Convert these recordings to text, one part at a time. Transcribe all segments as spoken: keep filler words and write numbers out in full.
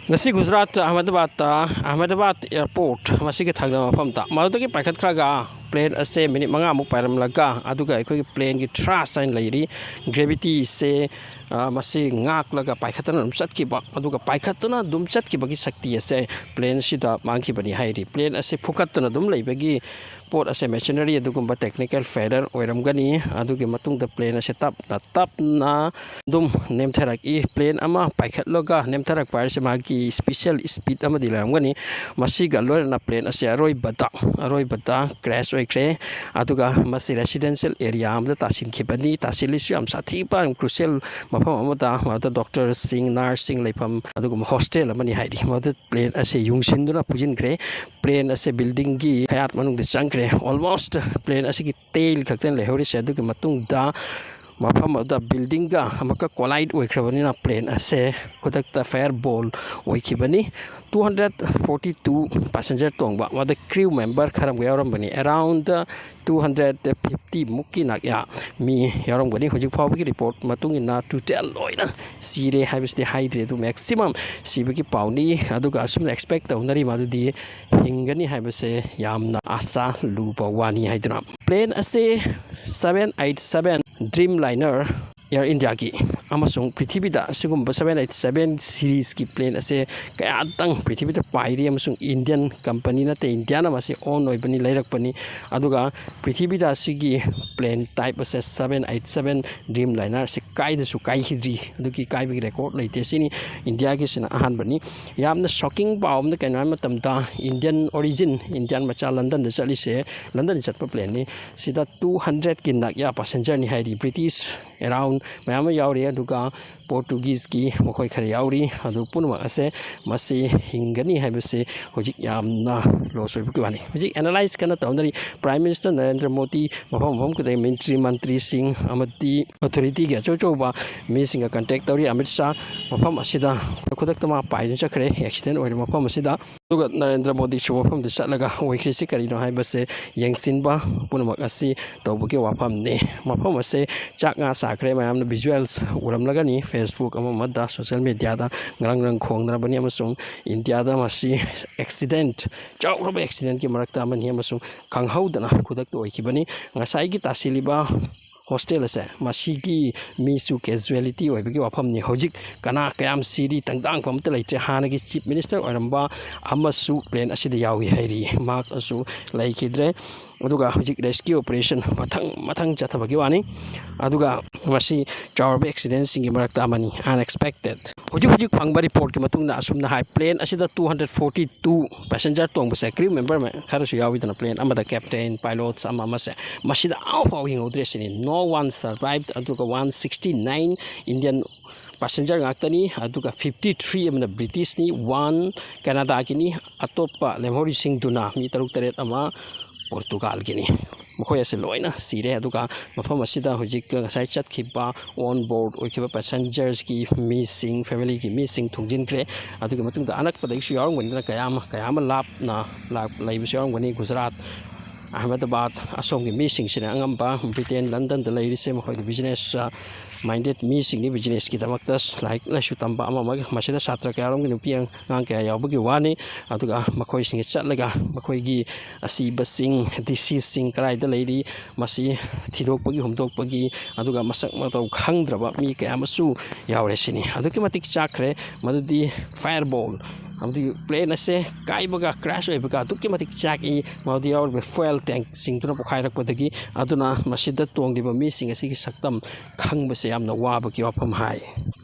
ꯉꯁꯤ ꯒꯨꯖꯔꯥꯠ ꯑꯍꯃꯗꯕꯥꯗꯇ, ꯑꯍꯃꯗꯕꯥꯗ ꯑꯦꯌꯥꯔꯄꯣꯔꯠ ꯃꯁꯤꯒꯤ ꯊꯪꯅꯕ ꯃꯐꯝꯗ ꯃꯗꯨꯗꯒꯤ ꯄꯥꯏꯈꯠꯈ꯭ꯔꯒ ꯄ꯭ꯂꯦꯟ ꯑꯁꯦ ꯃꯤꯅꯤꯠ ꯃꯉꯥꯃꯨꯛ ꯄꯥꯏꯔꯝꯂꯒ, ꯑꯗꯨꯒ ꯑꯩꯈꯣꯏꯒꯤ ꯄ꯭ꯂꯦꯟꯒꯤ ꯊ꯭ꯔꯥꯁ ꯍꯥꯏꯅ ꯂꯩꯔꯤ, ꯒ꯭ꯔꯦꯚꯤꯇꯤꯁꯦ, ꯑ, ꯃꯁꯤ ꯉꯥꯛꯂꯒ ꯄꯥꯏꯈꯠꯇꯅ ꯑꯗꯨꯝ ꯆꯠꯈꯤꯕ, ꯑꯗꯨꯒ ꯄꯥꯏꯈꯠꯇꯨꯅ ꯑꯗꯨꯝ ꯆꯠꯈꯤꯕꯒꯤ ꯁꯛꯇꯤ ꯑꯁꯦ ꯄ꯭ꯂꯦꯟꯁꯤꯗ ꯃꯥꯡꯈꯤꯕꯅꯤ ꯍꯥꯏꯔꯤ꯫ ꯄ꯭ꯂꯦꯟ ꯑꯁꯦ ꯐꯨꯀꯠꯇꯨꯅ ꯑꯗꯨꯝ ꯂꯩꯕꯒꯤ ꯄꯣꯠ ꯑꯁꯦ ꯃꯦꯆꯤꯅꯔꯤ ꯑꯗꯨꯒꯨꯝꯕ ꯇꯦꯛꯅꯤꯀꯦꯜ ꯐꯦꯂꯔ ꯑꯣꯏꯔꯝꯒꯅꯤ꯫ ꯑꯗꯨꯒꯤ ꯃꯇꯨꯡꯗ ꯄ꯭ꯂꯦꯟ ꯑꯁꯦ ꯇꯞꯅ ꯇꯞꯅ ꯑꯗꯨꯝ ꯅꯦꯝꯊꯔꯛꯏ꯫ ꯄ꯭ꯂꯦꯟ ꯑꯃ ꯄꯥꯏꯈꯠꯂꯒ ꯅꯦꯝꯊꯔꯛꯄ ꯍꯥꯏꯔꯤꯁꯦ ꯃꯥꯒꯤ ꯏꯁꯄꯤꯁꯦꯜ ꯏꯁꯄꯤꯠ ꯑꯃꯗꯤ ꯂꯩꯔꯝꯒꯅꯤ꯫ ꯃꯁꯤꯒ ꯂꯣꯏꯅꯅ ꯄ꯭ꯂꯦꯟ ꯑꯁꯦ ꯑꯔꯣꯏꯕꯗ, ꯑꯔꯣꯏꯕꯗ ꯀ꯭ꯔꯦꯁ ꯑꯣꯏꯈ꯭ꯔꯦ꯫ ꯑꯗꯨꯒ ꯃꯁꯤ ꯔꯦꯁꯤꯗꯦꯟꯁꯤꯌꯦꯜ ꯑꯦꯔꯤꯌꯥ ꯑꯃꯗ ꯇꯥꯁꯤꯟꯈꯤꯕꯅꯤ꯫ ꯇꯥꯁꯤꯜꯂꯤꯁꯨ ꯌꯥꯝ ꯁꯥꯊꯤꯕ, ꯌꯥꯝ ꯀ꯭ꯔꯨꯁꯤꯌꯦꯜ ꯃꯐꯝ ꯑꯃꯗ, ꯃꯗꯨꯗ ꯗꯣꯛꯇꯔꯁꯤꯡ, ꯅꯔꯁꯁꯤꯡ ꯂꯩꯐꯝ ꯑꯗꯨꯒꯨꯝꯕ ꯍꯣꯁꯇꯦꯜ ꯑꯃꯅꯤ ꯍꯥꯏꯔꯤ꯫ ꯃꯗꯨ ꯄ꯭ꯂꯦꯟ ꯑꯁꯦ ꯌꯨꯡꯁꯤꯟꯗꯨꯅ ꯐꯨꯖꯤꯟꯈ꯭ꯔꯦ꯫ ꯄ꯭ꯂꯦꯟ ꯑꯁꯦ ꯕꯤꯜꯗꯤꯡꯒꯤ ꯈꯌꯥꯠ ꯃꯅꯨꯡꯗ ꯆꯪꯈ꯭ꯔꯦ꯫ ꯑꯣꯜꯃꯣꯁ ꯄ꯭ꯂꯦꯟ ꯑꯁꯤꯒꯤ ꯇꯦꯜ ꯈꯛꯇꯅ ꯂꯩꯍꯧꯔꯤꯁꯦ꯫ ꯑꯗꯨꯒꯤ ꯃꯇꯨꯡꯗ ꯃꯐꯝ ꯑꯗꯨꯗ ꯕꯤꯜꯗꯤꯡꯒ ꯑꯃꯨꯛꯀ ꯀꯣꯂꯥꯏꯠ ꯑꯣꯏꯈ꯭ꯔꯕꯅꯤꯅ ꯄ꯭ꯂꯦꯟ ꯑꯁꯦ ꯈꯨꯗꯛꯇ ꯐꯥꯌꯔ ꯕꯣꯜ ꯑꯣꯏꯈꯤꯕꯅꯤ꯫ Two hundred forty two passenger ꯇꯣꯡꯕ, ꯃꯗ ꯀ꯭ꯔꯤꯎ ꯃꯦꯝꯕꯔ ꯈꯔ ꯑꯃꯒ ꯌꯥꯎꯔꯝꯕꯅꯤ꯫ Around two hundred fifty ꯃꯨꯛꯀꯤ ꯅꯥꯛꯌꯥ ꯃꯤ ꯌꯥꯎꯔꯝꯒꯅꯤ꯫ ꯍꯧꯖꯤꯛ ꯐꯥꯎꯕꯒꯤ ꯔꯤꯄꯣꯔꯠ ꯃꯇꯨꯡ ꯏꯟꯅ ꯇꯣꯇꯦꯜ ꯂꯣꯏꯅ ꯁꯤꯔꯦ ꯍꯥꯏꯕꯁꯤꯗꯤ ꯍꯥꯏꯗ꯭ꯔꯤ, ꯑꯗꯨ ꯃꯦꯛꯁꯤꯃꯝ ꯁꯤꯕꯒꯤ ꯄꯥꯎꯅꯤ꯫ ꯑꯗꯨꯒ ꯑꯁꯨꯝꯅ ꯑꯦꯛꯁꯄꯦꯛ ꯇꯧꯅꯔꯤ, ꯃꯗꯨꯗꯤ ꯍꯤꯡꯒꯅꯤ ꯍꯥꯏꯕꯁꯦ ꯌꯥꯝꯅ ꯑꯁꯥ ꯂꯨꯕ ꯋꯥꯅꯤ ꯍꯥꯏꯗꯨꯅ꯫ ꯄ꯭ꯂꯦꯟ ꯑꯁꯦ seven eight seven Dreamliner Air Indiaꯒꯤ ꯑꯃꯁꯨꯡ ꯄ꯭ꯔꯤꯊꯤꯕꯤꯗ ꯑꯁꯤꯒꯨꯝꯕ seven eight seven series ꯀꯤ ꯄ꯭ꯂꯦꯟ ꯑꯁꯦ ꯀꯌꯥꯇꯪ ꯄ꯭ꯔꯤꯊꯤꯕꯤꯗ ꯄꯥꯏꯔꯤ, ꯑꯃꯁꯨꯡ ꯏꯟꯗꯤꯌꯟ ꯀꯝꯄꯅꯤ ꯅꯠꯇꯦ, ꯏꯟꯗꯤꯌꯥꯅ ꯃꯁꯤ ꯑꯣꯟ ꯑꯣꯏꯕꯅꯤ, ꯂꯩꯔꯛꯄꯅꯤ꯫ ꯑꯗꯨꯒ ꯄ꯭ꯔꯤꯊꯤꯕꯤꯗ ꯑꯁꯤꯒꯤ ꯄ꯭ꯂꯦꯟ ꯇꯥꯏꯞ ꯑꯁꯦ seven eight seven Dreamliner ꯑꯁꯦ ꯀꯥꯏꯗꯁꯨ ꯀꯥꯏꯈꯤꯗ꯭ꯔꯤ, ꯑꯗꯨꯒꯤ ꯀꯥꯏꯕꯒꯤ ꯔꯦꯀꯣꯔꯠ ꯂꯩꯇꯦ꯫ ꯁꯤꯅꯤ ꯏꯟꯗꯤꯌꯥꯒꯤꯁꯤꯅ ꯑꯍꯥꯟꯕꯅꯤ꯫ ꯌꯥꯝꯅ ꯁꯣꯀꯤꯡ ꯄꯥꯎ ꯑꯃꯅ ꯀꯩꯅꯣ ꯍꯥꯏꯕ ꯃꯇꯝꯗ, ꯏꯟꯗꯤꯌꯟ ꯑꯣꯔꯤꯖꯤꯟ, ꯏꯟꯗꯤꯌꯥꯟ ꯃꯆꯥ ꯂꯟꯗꯟꯗ ꯆꯠꯂꯤꯁꯦ, ꯂꯟꯗꯟ ꯆꯠꯄ ꯄ꯭ꯂꯦꯟꯅꯤ꯫ ꯁꯤꯗ two hundredꯀꯤ ꯅꯛꯌꯥ ꯄꯥꯁꯦꯟꯖꯔꯅꯤ ꯍꯥꯏꯔꯤ꯫ ꯕ꯭ꯔꯤꯇꯤꯁ ꯑꯦꯔꯥꯎꯟ ꯃꯌꯥꯝ ꯑꯃ ꯌꯥꯎꯔꯤ, ꯑꯗꯨꯒ ꯄꯣꯔꯇꯨꯒꯤꯖꯀꯤ ꯃꯈꯣꯏ ꯈꯔ ꯌꯥꯎꯔꯤ꯫ ꯑꯗꯨ ꯄꯨꯝꯅꯃꯛ ꯑꯁꯦ ꯃꯁꯤ ꯍꯤꯡꯒꯅꯤ ꯍꯥꯏꯕꯁꯤ ꯍꯧꯖꯤꯛ ꯌꯥꯝꯅ ꯂꯣꯁ ꯑꯣꯏꯕꯒꯤ ꯋꯥꯅꯤ꯫ ꯍꯧꯖꯤꯛ ꯑꯦꯅꯥꯂꯥꯏꯁ ꯀꯟꯅ ꯇꯧꯅꯔꯤ꯫ ꯄ꯭ꯔꯥꯏꯝ ꯃꯤꯅꯤꯁꯇꯔ ꯅꯔꯦꯟꯗ꯭ꯔ ꯃꯣꯗꯤ ꯃꯐꯝ ꯃꯐꯝ ꯈꯨꯗꯤꯡ ꯃꯟꯇ꯭ꯔꯤ, ꯃꯟꯇ꯭ꯔꯤꯁꯤꯡ ꯑꯃꯗꯤ ꯑꯣꯊꯣꯔꯤꯇꯤꯒꯤ ꯑꯆꯧ ꯑꯆꯧꯕ ꯃꯤꯁꯤꯡꯒ ꯀꯟꯇꯦꯛ ꯇꯧꯔꯤ꯫ ꯑꯃꯤꯠ ꯁꯥꯍ ꯃꯐꯝ ꯑꯁꯤꯗ ꯈꯨꯗꯛꯇ ꯃꯥ ꯄꯥꯏꯗꯨꯅ ꯆꯠꯈ꯭ꯔꯦ, ꯑꯦꯛꯁꯤꯗꯦꯟ ꯑꯣꯏꯔꯤꯕ ꯃꯐꯝ ꯑꯁꯤꯗ꯫ ꯑꯗꯨꯒ ꯅꯔꯦꯟꯗ꯭ꯔ ꯃꯣꯗꯤꯁꯨ ꯃꯐꯝꯗꯨ ꯆꯠꯂꯒ ꯑꯣꯏꯈ꯭ꯔꯤꯁꯤ ꯀꯔꯤꯅꯣ ꯍꯥꯏꯕꯁꯦ ꯌꯦꯡꯁꯤꯟꯕ ꯄꯨꯝꯅꯃꯛ ꯑꯁꯤ ꯇꯧꯕꯒꯤ ꯋꯥꯐꯝꯅꯤ꯫ ꯃꯐꯝ ꯑꯁꯦ ꯆꯥꯛ ꯉꯥ ꯆꯥꯈ꯭ꯔꯦ, ꯃꯌꯥꯝꯅ ꯚꯤꯖꯨꯋꯦꯜꯁ ꯎꯔꯝꯂꯒꯅꯤ, Facebook ꯑꯃ ꯑꯃꯗ, social mediaꯗ ꯉꯔꯪ ꯉꯔꯪ ꯈꯣꯡꯅꯔꯕꯅꯤ ꯑꯃꯁꯨꯡ ꯏꯟꯗꯤꯌꯥꯗ ꯃꯁꯤ accident, ꯆꯥꯎꯈ꯭ꯔꯕ accidentꯀꯤ ꯃꯔꯛꯇ ꯑꯃꯅꯤ ꯑꯃꯁꯨꯡ ꯈꯪꯍꯧꯗꯅ ꯈꯨꯗꯛꯇ ꯑꯣꯏꯈꯤꯕꯅꯤ꯫ ꯉꯁꯥꯏꯒꯤ ꯇꯥꯁꯤꯜꯂꯤꯕ hostel ꯑꯁꯦ, ꯃꯁꯤꯒꯤ ꯃꯤꯁꯨ casualty ꯑꯣꯏꯕꯒꯤ ꯋꯥꯐꯝꯅꯤ꯫ ꯍꯧꯖꯤꯛ ꯀꯅꯥ ꯀꯌꯥꯝ ꯁꯤꯔꯤ, ꯇꯪꯗꯥꯡꯐꯝ ꯑꯃꯠꯇ ꯂꯩꯇ꯭ꯔꯦ꯫ ꯍꯥꯟꯅꯒꯤ Chief Minister ꯑꯣꯏꯔꯝꯕ ꯑꯃꯁꯨ plane ꯑꯁꯤꯗ ꯌꯥꯎꯏ ꯍꯥꯏꯔꯤ, ꯃꯍꯥꯛꯁꯨ ꯂꯩꯈꯤꯗ꯭ꯔꯦ꯫ ꯑꯗꯨꯒ ꯍꯧꯖꯤꯛ rescue operation ꯃꯊꯪ ꯃꯊꯪ ꯆꯠꯊꯕꯒꯤ ꯋꯥꯅꯤ꯫ ꯑꯗꯨꯒ ꯃꯁꯤ ꯆꯥꯎꯔꯕ accidentꯁꯤꯡꯒꯤ ꯃꯔꯛꯇ ꯑꯃꯅꯤ, unexpected꯫ ꯍꯧꯖꯤꯛ ꯍꯧꯖꯤꯛ ꯐꯪꯕ reportꯀꯤ ꯃꯇꯨꯡꯗ ꯑꯁꯨꯝꯅ ꯍꯥꯏ, plane ꯑꯁꯤꯗ two hundred forty two passenger ꯇꯣꯡꯕꯁꯦ, crew member ꯈꯔꯁꯨ ꯌꯥꯎꯏꯗꯅ, plane ꯑꯃꯗ captain, pilots ꯑꯃ ꯑꯃꯁꯦ, ꯃꯁꯤꯗ ꯑꯃꯐꯥꯎ ꯍꯤꯡꯍꯧꯗ꯭ꯔꯦ ꯁꯤꯅꯤ꯫ No one survived꯫ ꯑꯗꯨꯒ one sixty nine Indian passenger ꯉꯥꯛꯇꯅꯤ꯫ ꯑꯗꯨꯒ fifty three ꯑꯃꯅ Britishꯅꯤ, one Canadaꯒꯤꯅꯤ, ꯑꯇꯣꯞꯄ ꯂꯦꯝꯍꯧꯔꯤꯁꯤꯡꯗꯨꯅ ꯃꯤ ꯇꯔꯨꯛ ꯇꯔꯦꯠ ꯑꯃ Portugalꯒꯤꯅꯤ꯫ ꯃꯈꯣꯏ ꯑꯁꯤ ꯂꯣꯏꯅ ꯁꯤꯔꯦ꯫ ꯑꯗꯨꯒ ꯃꯐꯝ ꯑꯁꯤꯗ ꯍꯧꯖꯤꯛ ꯉꯁꯥꯏ ꯆꯠꯈꯤꯕ on board ꯑꯣꯏꯈꯤꯕ passengersꯀꯤ ꯃꯤꯁꯤꯡ, familyꯒꯤ ꯃꯤꯁꯤꯡ ꯊꯨꯡꯖꯤꯟꯈ꯭ꯔꯦ꯫ ꯑꯗꯨꯒꯤ ꯃꯇꯨꯡꯗ ꯑꯅꯛꯄꯗꯒꯤꯁꯨ ꯌꯥꯎꯔꯝꯒꯅꯤꯗꯅ, ꯀꯌꯥ ꯑꯃ, ꯀꯌꯥ ꯑꯃ ꯂꯥꯞꯅ ꯂꯥꯛ-, ꯂꯩꯕꯁꯨ ꯌꯥꯎꯔꯝꯒꯅꯤ꯫ ꯒꯨꯖꯔꯥꯠ, ꯑꯍꯃꯗꯕꯥꯗ, ꯑꯁꯣꯝꯒꯤ ꯃꯤꯁꯤꯡꯁꯤꯅ ꯑꯉꯝꯕ꯫ Britain, Londonꯗ ꯂꯩꯔꯤꯁꯦ ꯃꯈꯣꯏꯗꯤ business minded ꯃꯤꯁꯤꯡꯅꯤ, businessꯀꯤꯗꯃꯛꯇ ꯂꯥꯏꯔꯤꯛ ꯂꯥꯏꯁꯨ ꯇꯝꯕ ꯑꯃ ꯑꯃꯒꯤ꯫ ꯃꯁꯤꯗ ꯁꯥꯇ꯭ꯔ ꯀꯌꯥ ꯌꯥꯎꯔꯝꯒꯅꯤ, ꯅꯨꯄꯤ ꯑꯉꯥꯡ ꯀꯌꯥ ꯌꯥꯎꯕꯒꯤ ꯋꯥꯅꯤ꯫ ꯑꯗꯨꯒ ꯃꯈꯣꯏꯁꯤꯡꯁꯤ ꯆꯠꯂꯒ ꯃꯈꯣꯏꯒꯤ ꯑꯁꯤꯕꯁꯤꯡ, deceasedꯁꯤꯡ ꯀꯗꯥꯏꯗ ꯂꯩꯔꯤ, ꯃꯁꯤ ꯊꯤꯗꯣꯛꯄꯒꯤ, ꯍꯨꯝꯗꯣꯛꯄꯒꯤ, ꯑꯗꯨꯒ ꯃꯁꯛ ꯃꯇꯧ ꯈꯪꯗ꯭ꯔꯕ ꯃꯤ ꯀꯌꯥ ꯑꯃꯁꯨ ꯌꯥꯎꯔꯦ ꯁꯤꯅꯤ꯫ ꯑꯗꯨꯛꯀꯤ ꯃꯇꯤꯛ ꯆꯥꯛꯈ꯭ꯔꯦ꯫ ꯃꯗꯨꯗꯤ fireball, ꯑꯃꯗꯤ plane ꯑꯁꯦ ꯀꯥꯏꯕꯒ, crash ꯑꯣꯏꯕꯒ ꯑꯗꯨꯛꯀꯤ ꯃꯇꯤꯛ ꯆꯥꯛꯏ꯫ ꯃꯗꯨꯗ ꯌꯥꯎꯔꯤꯕ fuel tankꯁꯤꯡꯗꯨꯅ ꯄꯣꯈꯥꯏꯔꯛꯄꯗꯒꯤ꯫ ꯑꯗꯨꯅ ꯃꯁꯤꯗ ꯇꯣꯡꯂꯤꯕ ꯃꯤꯁꯤꯡ ꯑꯁꯤꯒꯤ ꯁꯛꯇꯝ ꯈꯪꯕꯁꯦ ꯌꯥꯝꯅ ꯋꯥꯕꯒꯤ ꯋꯥꯐꯝ ꯍꯥꯏ꯫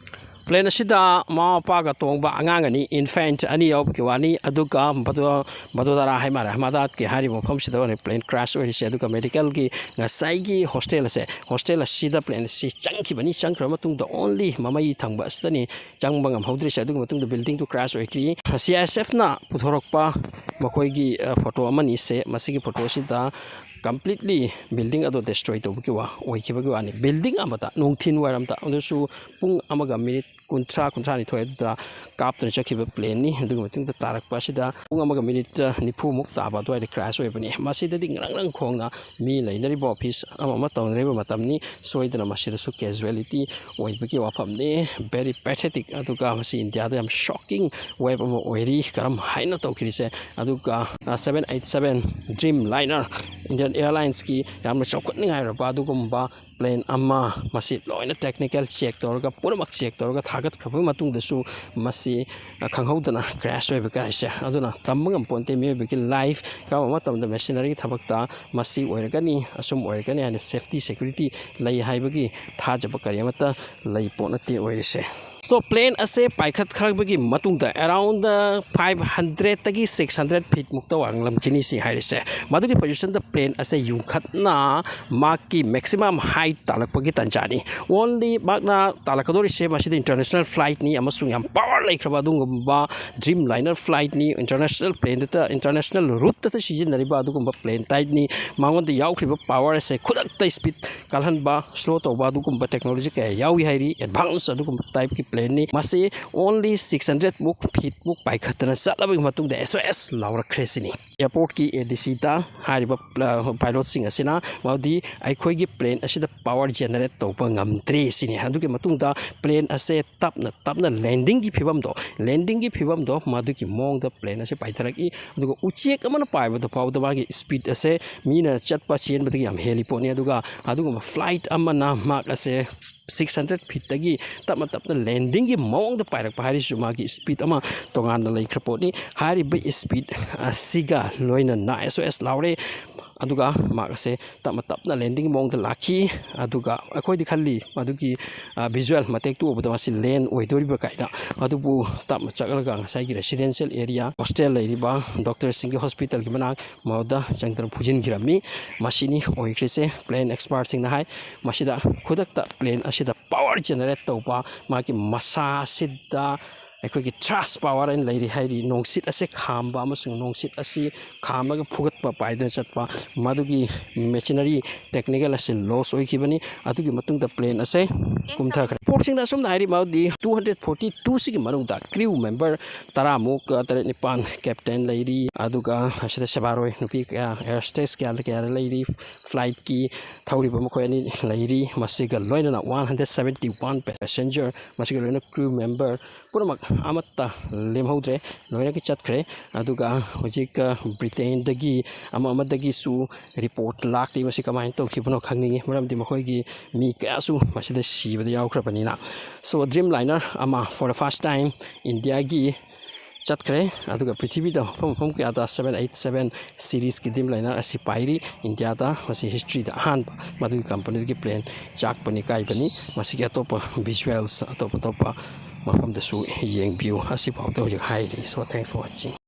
Plane ꯑꯁꯤꯗ ꯃꯃꯥ ꯃꯄꯥꯒ ꯇꯣꯡꯕ ꯑꯉꯥꯡ ꯑꯅꯤ, infant ꯑꯅꯤ ꯌꯥꯎꯕꯒꯤ ꯋꯥꯅꯤ꯫ ꯑꯗꯨꯒ ꯕꯗꯣ-, ꯕꯗꯣꯗꯔꯥ ꯍꯥꯏ ꯃꯥꯜꯂꯦ, ꯑꯍꯃꯗꯥꯕꯥꯗꯀꯤ ꯍꯥꯏꯔꯤꯕ ꯃꯐꯝꯁꯤꯗ ꯑꯣꯏꯅ plane crash ꯑꯣꯏꯔꯤꯁꯦ꯫ ꯑꯗꯨꯒ medicalꯒꯤ ꯉꯁꯥꯏꯒꯤ hostel ꯑꯁꯦ, hostel ꯑꯁꯤꯗ plane ꯑꯁꯤ ꯆꯪꯈꯤꯕꯅꯤ꯫ ꯆꯪꯈ꯭ꯔꯕ ꯃꯇꯨꯡꯗ only ꯃꯃꯩ ꯊꯪꯕ ꯑꯁꯤꯗꯅꯤ ꯆꯪꯕ ꯉꯝꯍꯧꯗ꯭ꯔꯤꯁꯦ꯫ ꯑꯗꯨꯒꯤ ꯃꯇꯨꯡꯗ buildingꯗꯨ crash ꯑꯣꯏꯈꯤ꯫ CISFꯅ ꯄꯨꯊꯣꯔꯛꯄ ꯃꯈꯣꯏꯒꯤ, ꯑ, photo ꯑꯃꯅꯤꯁꯦ꯫ ꯃꯁꯤꯒꯤ photo ꯑꯁꯤꯗ completely building ꯑꯗꯣ destroy ꯇꯧꯕꯒꯤ ꯋꯥ ꯑꯣꯏꯈꯤꯕꯒꯤ ꯋꯥꯅꯤ꯫ Building ꯑꯃꯗ ꯅꯨꯡꯊꯤꯜ ꯋꯥꯏꯔꯝꯗ, ꯑꯗꯨꯁꯨ ꯄꯨꯡ ꯑꯃꯒ ꯃꯤꯅꯤꯠ ꯀꯨꯟꯊ꯭ꯔꯥ, ꯀꯨꯟꯊ꯭ꯔꯥꯅꯤꯊꯣꯏ ꯑꯗꯨꯗ ꯀꯥꯞꯇꯨꯅ ꯆꯠꯈꯤꯕ planeꯅꯤ꯫ ꯑꯗꯨꯒꯤ ꯃꯇꯨꯡꯗ ꯇꯥꯔꯛꯄ ꯑꯁꯤꯗ ꯄꯨꯡ ꯑꯃꯒ ꯃꯤꯅꯤꯠ ꯅꯤꯐꯨꯃꯨꯛ ꯇꯥꯕ ꯑꯗꯨꯋꯥꯏꯗ crash ꯑꯣꯏꯕꯅꯤ꯫ ꯃꯁꯤꯗꯗꯤ ꯉꯔꯪ ꯉꯔꯪ ꯈꯣꯡꯅ ꯃꯤ ꯂꯩꯅꯔꯤꯕ office ꯑꯃ ꯑꯃ ꯇꯧꯅꯔꯤꯕ ꯃꯇꯝꯅꯤ꯫ ꯁꯣꯏꯗꯅ ꯃꯁꯤꯗꯁꯨ casualty ꯑꯣꯏꯕꯒꯤ ꯋꯥꯐꯝꯅꯤ꯫ Very pathetic꯫ ꯑꯗꯨꯒ ꯃꯁꯤ ꯏꯟꯗꯤꯌꯥꯗ ꯌꯥꯝ shocking wave ꯑꯃ ꯑꯣꯏꯔꯤ꯫ ꯀꯔꯝ ꯍꯥꯏꯅ ꯇꯧꯈꯤꯔꯤꯁꯦ? ꯑꯗꯨꯒ seven eight seven Dreamliner, Indian Airlinesꯀꯤ ꯌꯥꯝꯅ ꯆꯥꯎꯈꯠꯅꯤꯡꯉꯥꯏ ꯑꯣꯏꯔꯕ ꯑꯗꯨꯒꯨꯝꯕ plane ꯑꯃ, ꯃꯁꯤ ꯂꯣꯏꯅ technical check ꯇꯧꯔꯒ, ꯄꯨꯝꯅꯃꯛ check ꯇꯧꯔꯒ ꯊꯥꯒꯠꯈ꯭ꯔꯕ ꯃꯇꯨꯡꯗꯁꯨ ꯃꯁꯤ ꯈꯪꯍꯧꯗꯅ crash ꯑꯣꯏꯕ ꯀꯥꯏꯁꯦ꯫ ꯑꯗꯨꯅ ꯇꯝꯕ ꯉꯝꯄꯣꯟꯇꯦ ꯃꯤꯑꯣꯏꯕꯒꯤ life꯫ ꯀꯔꯝꯕ ꯃꯇꯝꯗ machineryꯒꯤ ꯊꯕꯛꯇ ꯃꯁꯤ ꯑꯣꯏꯔꯒꯅꯤ, ꯑꯁꯨꯝ ꯑꯣꯏꯔꯒꯅꯤ ꯍꯥꯏꯅ safety security ꯂꯩ ꯍꯥꯏꯕꯒꯤ ꯊꯥꯖꯕ ꯀꯔꯤ ꯑꯃꯠꯇ ꯂꯩ ꯄꯣꯠ ꯅꯠꯇꯦ ꯑꯣꯏꯔꯤꯁꯦ꯫ So, plane ꯑꯁꯦ ꯄꯥꯏꯈꯠꯈ꯭ꯔꯕꯒꯤ ꯃꯇꯨꯡꯗ around five hundredꯇꯒꯤ six hundred feet ꯃꯨꯛꯇ ꯋꯥꯡꯂꯝꯈꯤꯅꯤ ꯁꯤ ꯍꯥꯏꯔꯤꯁꯦ꯫ ꯃꯗꯨꯒꯤ positionꯗ plane ꯑꯁꯦ ꯌꯨꯡꯈꯠꯅ ꯃꯍꯥꯛꯀꯤ maximum height ꯇꯥꯜꯂꯛꯄꯒꯤ ꯇꯥꯟꯖꯥꯅꯤ꯫ Only ꯃꯍꯥꯛꯅ ꯇꯥꯜꯂꯛꯀꯗꯧꯔꯤꯁꯦ ꯃꯁꯤꯗ international flightꯅꯤ ꯑꯃꯁꯨꯡ ꯌꯥꯝ power ꯂꯩꯈ꯭ꯔꯕ ꯑꯗꯨꯒꯨꯝꯕ Dreamliner flightꯅꯤ꯫ International planeꯗꯇ, international routeꯇ ꯁꯤꯖꯤꯟꯅꯔꯤꯕ ꯑꯗꯨꯒꯨꯝꯕ plane typeꯅꯤ꯫ ꯃꯉꯣꯟꯗ ꯌꯥꯎꯈ꯭ꯔꯤꯕ power ꯑꯁꯦ ꯈꯨꯗꯛꯇ speed ꯀꯜꯍꯟꯕ, slow ꯇꯧꯕ ꯑꯗꯨꯒꯨꯝꯕ technology ꯀꯌꯥ ꯌꯥꯎꯏ ꯍꯥꯏꯔꯤ꯫ Advance ꯑꯗꯨꯒꯨꯝꯕ typeꯀꯤ planeꯅꯤ꯫ ꯃꯁꯤ only six hundred ꯃꯨꯛ feet ꯃꯨꯛ ꯄꯥꯏꯈꯠꯇꯅ ꯆꯠꯂꯕꯒꯤ ꯃꯇꯨꯡꯗ S O S ꯂꯥꯎꯔꯛꯈ꯭ꯔꯦ ꯁꯤꯅꯤ꯫ Airportꯀꯤ ADCꯗ ꯍꯥꯏꯔꯤꯕ, ꯑ, pilotꯁꯤꯡ ꯑꯁꯤꯅ ꯃꯗꯨꯗꯤ ꯑꯩꯈꯣꯏꯒꯤ plane ꯑꯁꯤꯗ power generate ꯇꯧꯕ ꯉꯝꯗ꯭ꯔꯦ ꯁꯤꯅꯤ꯫ ꯑꯗꯨꯒꯤ ꯃꯇꯨꯡꯗ plane ꯑꯁꯦ ꯇꯞꯅ ꯇꯞꯅ landingꯒꯤ ꯐꯤꯕꯝꯗꯣ, landingꯒꯤ ꯐꯤꯕꯝꯗꯣ ꯃꯗꯨꯒꯤ ꯃꯑꯣꯡꯗ plane ꯑꯁꯦ ꯄꯥꯏꯊꯔꯛꯏ꯫ ꯑꯗꯨꯒ ꯎꯆꯦꯛ ꯑꯃꯅ ꯄꯥꯏꯕꯗ ꯐꯥꯎꯗ ꯃꯥꯒꯤ speed ꯑꯁꯦ ꯃꯤꯅ ꯆꯠꯄ ꯆꯦꯟꯕꯗꯒꯤ ꯌꯥꯝ ꯍꯦꯜꯂꯤ ꯄꯣꯠꯅꯤ꯫ ꯑꯗꯨꯒ ꯑꯗꯨꯒꯨꯝꯕ flight ꯑꯃꯅ ꯃꯍꯥꯛ ꯑꯁꯦ six hundred feetꯇꯒꯤ ꯇꯞꯅ ꯇꯞꯅ landingꯒꯤ ꯃꯑꯣꯡꯗ ꯄꯥꯏꯔꯛꯄ ꯍꯥꯏꯔꯤꯁꯨ ꯃꯥꯒꯤ speed ꯑꯃ ꯇꯣꯉꯥꯟꯅ ꯂꯩꯈ꯭ꯔ ꯄꯣꯠꯅꯤ꯫ ꯍꯥꯏꯔꯤꯕ speed ꯑꯁꯤꯒ ꯂꯣꯏꯅꯅ S O S ꯂꯥꯎꯔꯦ꯫ ꯑꯗꯨꯒ ꯃꯍꯥꯛ ꯑꯁꯦ ꯇꯞꯅ ꯇꯞꯅ landingꯒꯤ ꯃꯑꯣꯡꯗ ꯂꯥꯛꯈꯤ꯫ ꯑꯗꯨꯒ ꯑꯩꯈꯣꯏꯗꯤ ꯈꯜꯂꯤ ꯃꯗꯨꯒꯤ, ꯑ, visual ꯃꯇꯦꯛꯇꯨ ꯎꯕꯗ ꯃꯁꯤ land ꯑꯣꯏꯗꯣꯔꯤꯕ꯭ꯔꯥ ꯀꯥꯏꯅ꯫ ꯑꯗꯨꯕꯨ ꯇꯞꯅ ꯆꯠꯂꯒ ꯉꯁꯥꯏꯒꯤ residential area, hostel ꯂꯩꯔꯤꯕ doctorꯁꯤꯡꯒꯤ hospitalꯒꯤ ꯃꯅꯥꯛ ꯃꯗꯨꯗ ꯆꯪꯗꯨꯅ ꯐꯨꯖꯤꯟꯈꯤꯔꯝꯃꯤ꯫ ꯃꯁꯤꯅꯤ ꯑꯣꯏꯈ꯭ꯔꯤꯁꯦ꯫ Plane expertꯁꯤꯡꯅ ꯍꯥꯏ, ꯃꯁꯤꯗ ꯈꯨꯗꯛꯇ plane ꯑꯁꯤꯗ power generate ꯇꯧꯕ, ꯃꯥꯒꯤ ꯃꯁꯥ ꯑꯁꯤꯗ ꯑꯩꯈꯣꯏꯒꯤ ꯊ꯭ꯔꯁ ꯄꯥꯋꯔ ꯍꯥꯏꯅ ꯂꯩꯔꯤ, ꯍꯥꯏꯗꯤ ꯅꯨꯡꯁꯤꯠ ꯑꯁꯦ ꯈꯥꯝꯕ ꯑꯃꯁꯨꯡ ꯅꯨꯡꯁꯤꯠ ꯑꯁꯤ ꯈꯥꯝꯃꯒ ꯐꯨꯒꯠꯄ, ꯄꯥꯏꯗꯨꯅ ꯆꯠꯄ, ꯃꯗꯨꯒꯤ ꯃꯦꯆꯤꯅꯔꯤ ꯇꯦꯛꯅꯤꯀꯦꯜ ꯑꯁꯤ ꯂꯣꯁ ꯑꯣꯏꯈꯤꯕꯅꯤ꯫ ꯑꯗꯨꯒꯤ ꯃꯇꯨꯡꯗ ꯄ꯭ꯂꯦꯟ ꯑꯁꯦ ꯀꯨꯝꯊꯈ꯭ꯔꯦ꯫ ꯔꯤꯄꯣꯔꯠꯁꯤꯡꯗ ꯑꯁꯨꯝꯅ ꯍꯥꯏꯔꯤ, ꯃꯗꯨꯗꯤ ꯇꯨ ꯍꯟꯗ꯭ꯔꯦꯠ ꯐꯣꯔꯇꯤ ꯇꯨ ꯁꯤꯒꯤ ꯃꯅꯨꯡꯗ ꯀ꯭ꯔꯤꯎ ꯃꯦꯝꯕꯔ ꯇꯔꯥꯃꯨꯛ, ꯑ, ꯇꯔꯦꯠ ꯅꯤꯄꯥꯟ ꯀꯦꯞꯇꯦꯟ ꯂꯩꯔꯤ, ꯑꯗꯨꯒ ꯑꯁꯤꯗ ꯁꯦꯕꯥꯔꯣꯏ ꯅꯨꯄꯤ ꯀꯌꯥ, ꯑꯦꯌꯔ ꯍꯣꯁꯇꯦꯁ ꯀꯌꯥꯗ ꯀꯌꯥꯗ ꯂꯩꯔꯤ, ꯐ꯭ꯂꯥꯏꯠꯀꯤ ꯊꯧꯔꯤꯕ ꯃꯈꯣꯏ ꯑꯅꯤ ꯂꯩꯔꯤ, ꯃꯁꯤꯒ ꯂꯣꯏꯅꯅ one hundred seventy one passenger, ꯃꯁꯤꯒ ꯂꯣꯏꯅꯅ ꯀ꯭ꯔꯤꯎ ꯃꯦꯝꯕꯔ ꯄꯨꯝꯅꯃꯛ ꯑꯃꯠꯇ ꯂꯦꯝꯍꯧꯗ꯭ꯔꯦ, ꯂꯣꯏꯅꯒꯤ ꯆꯠꯈ꯭ꯔꯦ꯫ ꯑꯗꯨꯒ ꯍꯧꯖꯤꯛ, ꯑ, ꯕ꯭ꯔꯤꯇꯦꯟꯗꯒꯤ ꯑꯃ ꯑꯃꯗꯒꯤꯁꯨ ꯔꯤꯄꯣꯔꯠ ꯂꯥꯛꯂꯤ꯫ ꯃꯁꯤ ꯀꯃꯥꯏꯅ ꯇꯧꯈꯤꯕꯅꯣ ꯈꯪꯅꯤꯡꯉꯤ, ꯃꯔꯝꯗꯤ ꯃꯈꯣꯏꯒꯤ ꯃꯤ ꯀꯌꯥꯁꯨ ꯃꯁꯤꯗ ꯁꯤꯕꯗ ꯌꯥꯎꯈ꯭ꯔꯕꯅꯤꯅ꯫ So, ꯗ꯭ꯔꯤꯝ ꯂꯥꯏꯅꯔ ꯑꯃ for the first time ꯏꯟꯗꯤꯌꯥꯒꯤ ꯆꯠꯈ꯭ꯔꯦ꯫ ꯑꯗꯨꯒ ꯄ꯭ꯔꯤꯊꯤꯕꯤꯗ ꯃꯐꯝ ꯃꯐꯝ ꯀꯌꯥꯗ ꯁꯕꯦꯟ ꯑꯩꯠ ꯁꯕꯦꯟ ꯁꯤꯔꯤꯁꯀꯤ ꯗ꯭ꯔꯤꯝ ꯂꯥꯏꯅꯔ ꯑꯁꯤ ꯄꯥꯏꯔꯤ꯫ ꯏꯟꯗꯤꯌꯥꯗ ꯃꯁꯤ ꯍꯤꯁꯇ꯭ꯔꯤꯗ ꯑꯍꯥꯟꯕ ꯃꯗꯨꯒꯤ ꯀꯝꯄꯅꯤꯗꯨꯒꯤ ꯄ꯭ꯂꯦꯟ ꯆꯥꯛꯄꯅꯤ ꯀꯥꯏꯕꯅꯤ꯫ ꯃꯁꯤꯒꯤ ꯑꯇꯣꯞꯄ ꯚꯤꯖꯨꯋꯦꯜꯁ ꯑꯇꯣꯞ ꯑꯇꯣꯞꯄ ꯃꯐꯝꯗꯁꯨ ꯌꯦꯡꯕꯤꯌꯨ꯫ ꯑꯁꯤꯐꯥꯎꯗ ꯍꯧꯖꯤꯛ ꯍꯥꯏꯔꯤ꯫ So, thanks for watching.